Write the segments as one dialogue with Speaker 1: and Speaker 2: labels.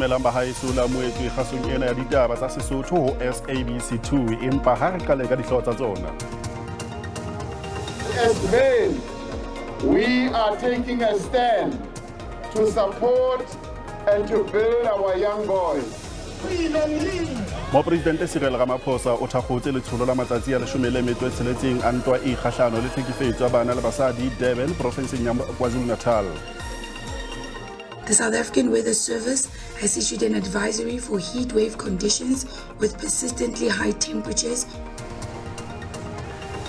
Speaker 1: Dumelang bahaeso la moetswe kgasong ena ya ditaba tsa Sesotho ho SABC 2, empa ha re qale ka dihlooho tsa tsona.
Speaker 2: As men, we are taking a stand to support and to build our young boys.
Speaker 1: Mopresidente Cyril Ramaphosa o thakgotse letsholo la matsatsi a 16 a ntwa e kgahlano le tlhekefetso ya bana le basadi Durban, profenseng ya KwaZulu-Natal.
Speaker 3: The South African Weather Service has issued an advisory for heat wave conditions with persistently high temperatures.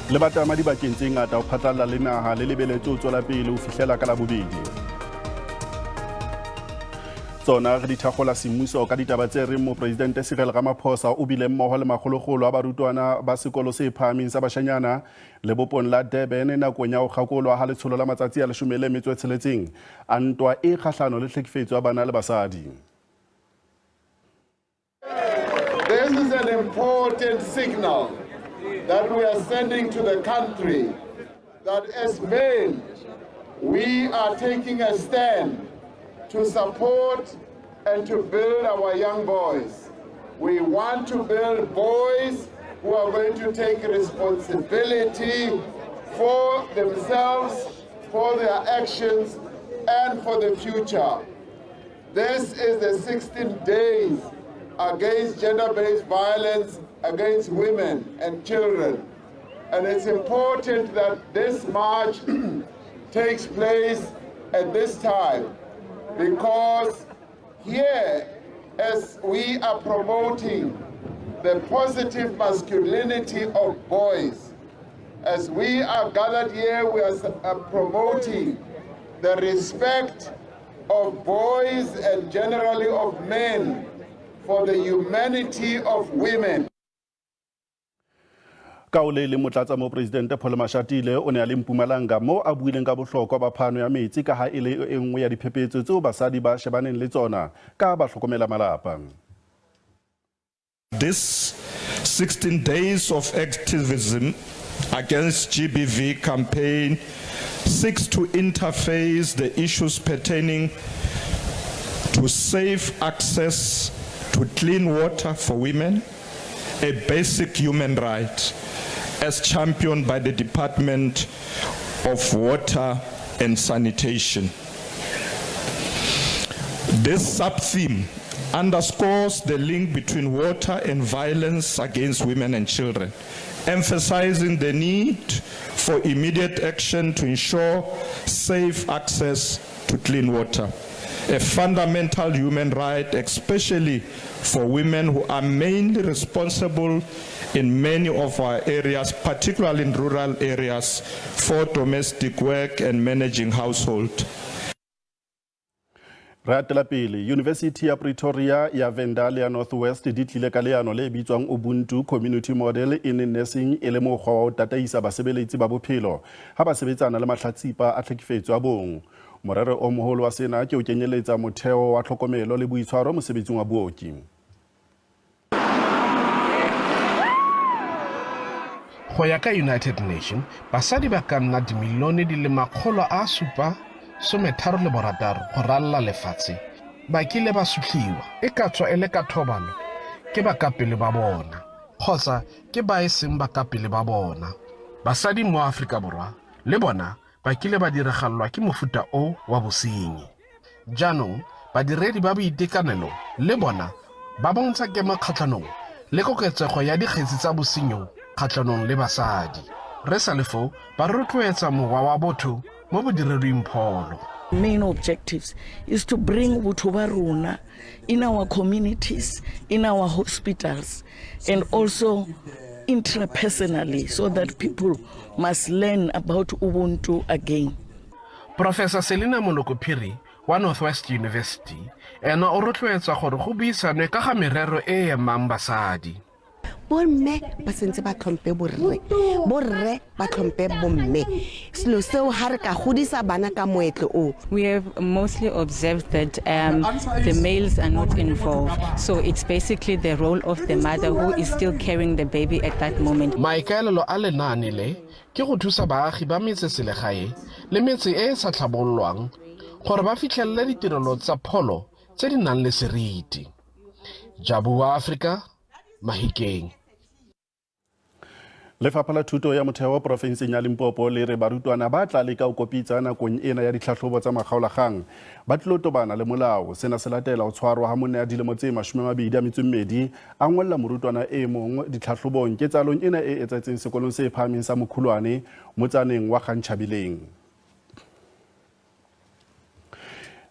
Speaker 1: Le batama dibakeng tse ngata ho phatlalla le naha le lebeletse ho tswela pele ho fihlela ka Labobedi. Tsona re di thakgola semmuso ka ditaba tse reng Mopresidente Cyril Ramaphosa o bile mmoho le makgolokgolo a barutwana ba sekolo se phahameng sa bashanyana lebopong la Durban nakong ya ho kgakolwa ha letsholo la matsatsi a 16 a ntwa e kgahlano le tlhekefetso ya bana le basadi.
Speaker 2: This is an important signal that we are sending to the country that as men, we are taking a stand to support and to build our young boys. We want to build boys who are going to take responsibility for themselves, for their actions, and for the future. This is the 16 days against gender-based violence against women and children. And it's important that this march takes place at this time, because here, as we are promoting the positive masculinity of boys, as we are gathered here, we are promoting the respect of boys and generally of men for the humanity of women.
Speaker 1: Ka o le le motlatsa mopresidente Paul Mashatile o ne a le Mpumalanga moo a buileng ka bohlokwa ba phano ya metsi ka ha e le e nngwe ya diphephetso tseo basadi ba shebaneng le tsona ka ba hlokomela malapa.
Speaker 4: This 16 days of activism against GBV campaign seeks to interface the issues pertaining to safe access to clean water for women, a basic human right, as championed by the Department of Water and Sanitation. This sub-theme underscores the link between water and violence against women and children, emphasizing the need for immediate action to ensure safe access to clean water, a fundamental human right, especially for women who are mainly responsible in many of our areas, particularly in rural areas, for domestic work and managing household.
Speaker 1: Re atela pele. University ya Pretoria, ya Venda le ya North West di tlile ka leano le bitswang Ubuntu Community Model in Nursing, e le mokgwa wa ho tataisa basebeletsi ba bophelo ha ba sebetsana le mahlatsipa a tlhekefetso a bong. Morero o moholo wa sena ke ho kenyeletsa motheo wa tlhokomelo le boitshwaro mosebetsing wa booki.
Speaker 5: Go ya ka United Nation, basadi ba ka nna dimilione di le 736 go ralala lefatshe ba kile ba sotliwa, e ka tswa e le ka thobalo ke bakapele ba bona kgotsa ke ba e seng bakapele ba bona. Basadi mo Aforika Borwa le bona ba kile ba diragalelwa ke mofuta o wa bosenyi. Jaanong badiredi ba boitekanelo le bona ba bontsha kemo kgatlhanong le koketsego ya dikgetsi tsa bosenyo kgatlhanong le basadi. Re sa le foo ba rotloetsa mowa wa botho mo bodireding pholo.
Speaker 6: Main objectives is to bring botho ba rona in our communities, in our hospitals, and also intrapersonally, so that people must learn about Ubuntu again.
Speaker 5: Professor Selina Moloko-Phiri wa Northwest University ena o rotloetsa gore go buisanwe ka ga merero e e emang basadi.
Speaker 7: Bomme ba sentse ba tlhompe borre, borre ba tlhompe bomme. Selo seo ga re ka godisa bana ka moetlo o.
Speaker 8: We have mostly observed that the males are not involved. So it's basically the role of the mother who is still carrying the baby at that moment.
Speaker 5: Maikaelelo a lenaane le ke go thusa baagi ba metseselegae le metse e e sa tlhabololwang gore ba fitlhelele ditirelo tsa pholo. tse di nang le seriti. Jabu wa Afrika, Mahikeng.
Speaker 1: Lefapha la Thuto ya Motheo porofenseng ya Limpopo le re barutwana ba tla leka ho kopitsa nakong ena ya ditlhahlobo tsa makgaolakgang ba tlilo tobana le molao. Sena se latela ho tshwarwa ha monna ya dilemo tse 22 a ngolla morutwana e mong ditlhahlobong ketsahalong ena e etsahetseng sekolong se phahameng sa Mokhulwane motsaneng wa Gantšhabileng.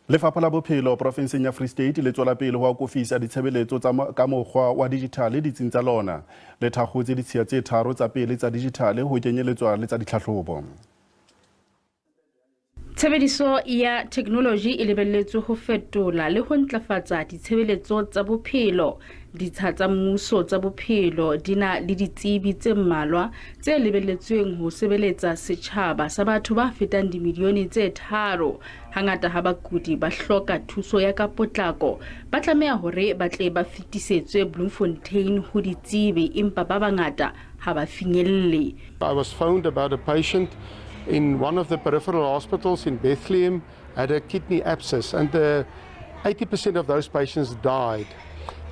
Speaker 1: Lefapha la Bophelo porofenseng ya Free State le tswela pele ho akofisa ditshebeletso tsa ka mokgwa wa dijithale ditsing tsa lona. Le thakgotse ditshiya tse tharo tsa pele tsa dijithale ho kenyeletswa le tsa ditlhahlobo.
Speaker 9: Tshebediso ya theknoloji e lebelletswe ho fetola le ho ntlafatsa ditshebeletso tsa bophelo. Ditsha tsa mmuso tsa bophelo di na le ditsebi tse mmalwa tse lebelletsweng ho sebeletsa setjhaba sa batho ba fetang dimilione tse tharo. Hangata ha bakudi ba hloka thuso ya ka potlako, ba tlameha hore ba tle ba fetisetswe Bloemfontein ho ditsebi, empa ba bangata ha ba finyelle.
Speaker 10: I was phoned about a patient in one of the peripheral hospitals in Bethlehem had a kidney abscess, and 80% of those patients died.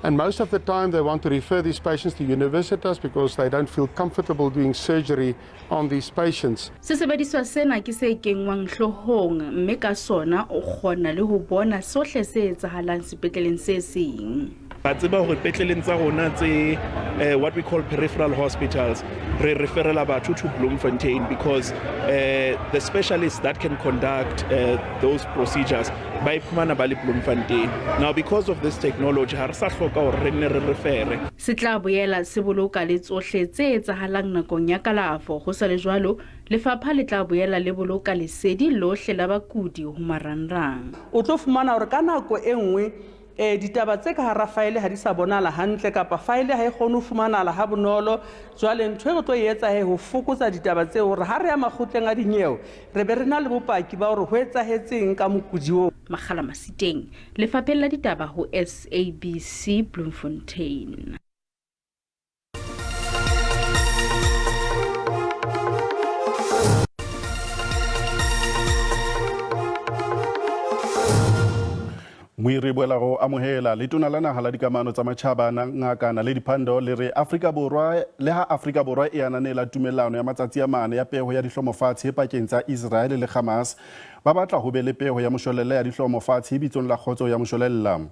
Speaker 10: And most of the time they want to refer these patients to universitas because they don't feel comfortable doing surgery on these patients.
Speaker 9: Sesebediswa sena ke se kenngwang hloohong mme ka sona o kgona le ho bona sohle se etsahalang sepetleleng se seng.
Speaker 11: Ba tseba hore petleleng tsa rona tse what we call peripheral hospitals, re referela batho to Bloemfontein because the specialists that can conduct those procedures ba iphumana ba le Bloemfontein. Now because of this technology ha re sa hloka hore re nne re refere.
Speaker 9: Se tla boela se boloka le tsohle tse etsahalang nakong ya kalafo. Ho sa le jwalo, lefapha le tla boela le boloka lesedi lohle la bakudi ho marangrang.
Speaker 12: O tlo fumana hore ka nako e nngwe ditaba tse ka hara faele ha di sa bonala hantle kapa faele ha e kgone ho fumanala ha bonolo. Jwale ntho e re tlo e etsa he ho fokotsa ditaba tseo hore ha re ya makgotleng a dinyewe re be re na le bopaki ba hore ho etsahetseng ka mokudi oo.
Speaker 9: Makgala Masiteng, Lefapheng la Ditaba ho SABC Bloemfontein.
Speaker 1: Moiri boela go amohela letona la naha la dikamano tsa matjhaba Ngaka Naledi Pandor le re Afrika Borwa le ha Afrika Borwa e ananela tumellano ya matsatsi a mane ya peho ya dihlomo fatshe pakeng tsa Israel le Hamas, ba batla ho be le peho ya moshwelella ya dihlomo fatshe bitsong la kgotso ya moshwelella.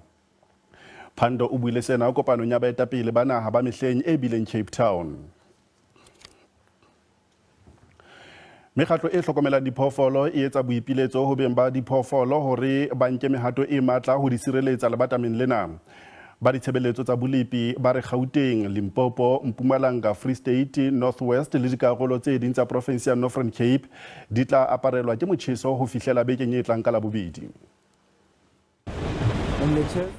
Speaker 1: Pandor o buile sena kopanong ya baetapele ba naha ba mehleng e bileng Cape Town. Mekgatlo e hlokomelang diphoofolo e etsa boipiletso ho beng ba diphoofolo hore ba nke mehato e matla ho di sireletsa lebatameng lena. Ba ditshebeletso tsa bolepi ba re Gauteng, Limpopo, Mpumalanga, Free State, North West le dikarolo tse ding tsa province ya Northern Cape di tla aparelwa ke motjheso ho fihlela bekeng e tlang ka Labobedi.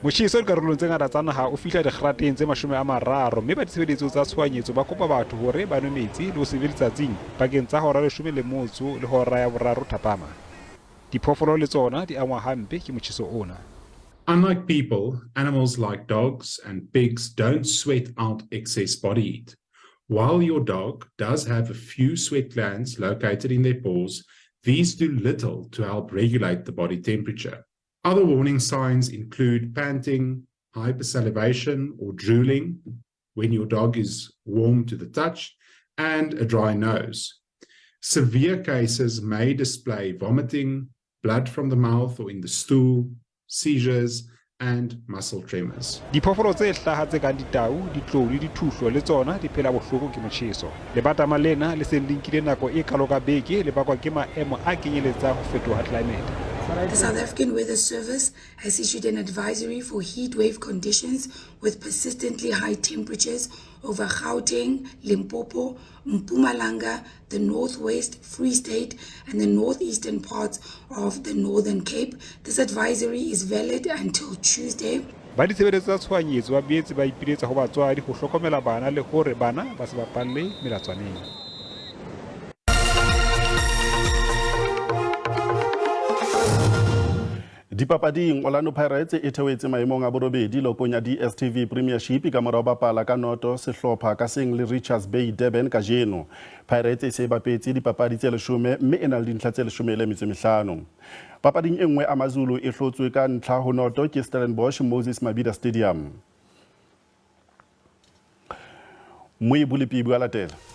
Speaker 13: Motjheso dikarolong tse ngata tsa naha o fihla dikgerateng tse 30 mme ba ditshebeletso tsa tshohanyetso ba kopa batho hore ba nwe metsi le ho se be letsatsing pakeng tsa hora 10 le hora ya 3 thapama. Diphoofolo le tsona di angwa hampe ke motjheso ona.
Speaker 14: Unlike people, animals like dogs and pigs don't sweat out excess body heat. While your dog does have a few sweat glands located in their paws, these do little to help regulate the body temperature. Other warning signs include panting, hypersalivation or drooling when your dog is warm to the touch, and a dry nose. Severe cases may display vomiting, blood from the mouth or in the stool, seizures, and muscle tremors.
Speaker 13: Diphoofolo tse hlaha tse kang ditau, ditlou le dithuhlo le tsona di phela bohloko ke motjheso. Lebatama lena le seng le nkile nako e kalo ka beke le bakwa ke maemo a kenyeletsang ho fetoha tlelaemete.
Speaker 3: The South African Weather Service has issued an advisory for heat wave conditions with persistently high temperatures over Gauteng, Limpopo, Mpumalanga, the Northwest, Free State, and the northeastern parts of the Northern Cape. This advisory is valid until Tuesday.
Speaker 13: Ba ditshebeletso tsa tshohanyetso ba boetse ba ipiletsa ho batswadi ho hlokomela bana le hore bana ba se bapalle melatswaneng.
Speaker 1: Dipapading, Orlando Pirates e theohetse maemong a borobedi lokong ya DStv Premiership ka mora ho bapala ka noto sehlopha ka seng le Richards Bay Durban kajeno. Pirates e se e bapetse dipapadi tse leshome mme e na le dintlha tse leshome le metso e mehlano. Papading e nngwe AmaZulu e hlotswe ka ntlha ho noto ke Stellenbosch Moses Mabhida Stadium. Moibu Lepibu a latela.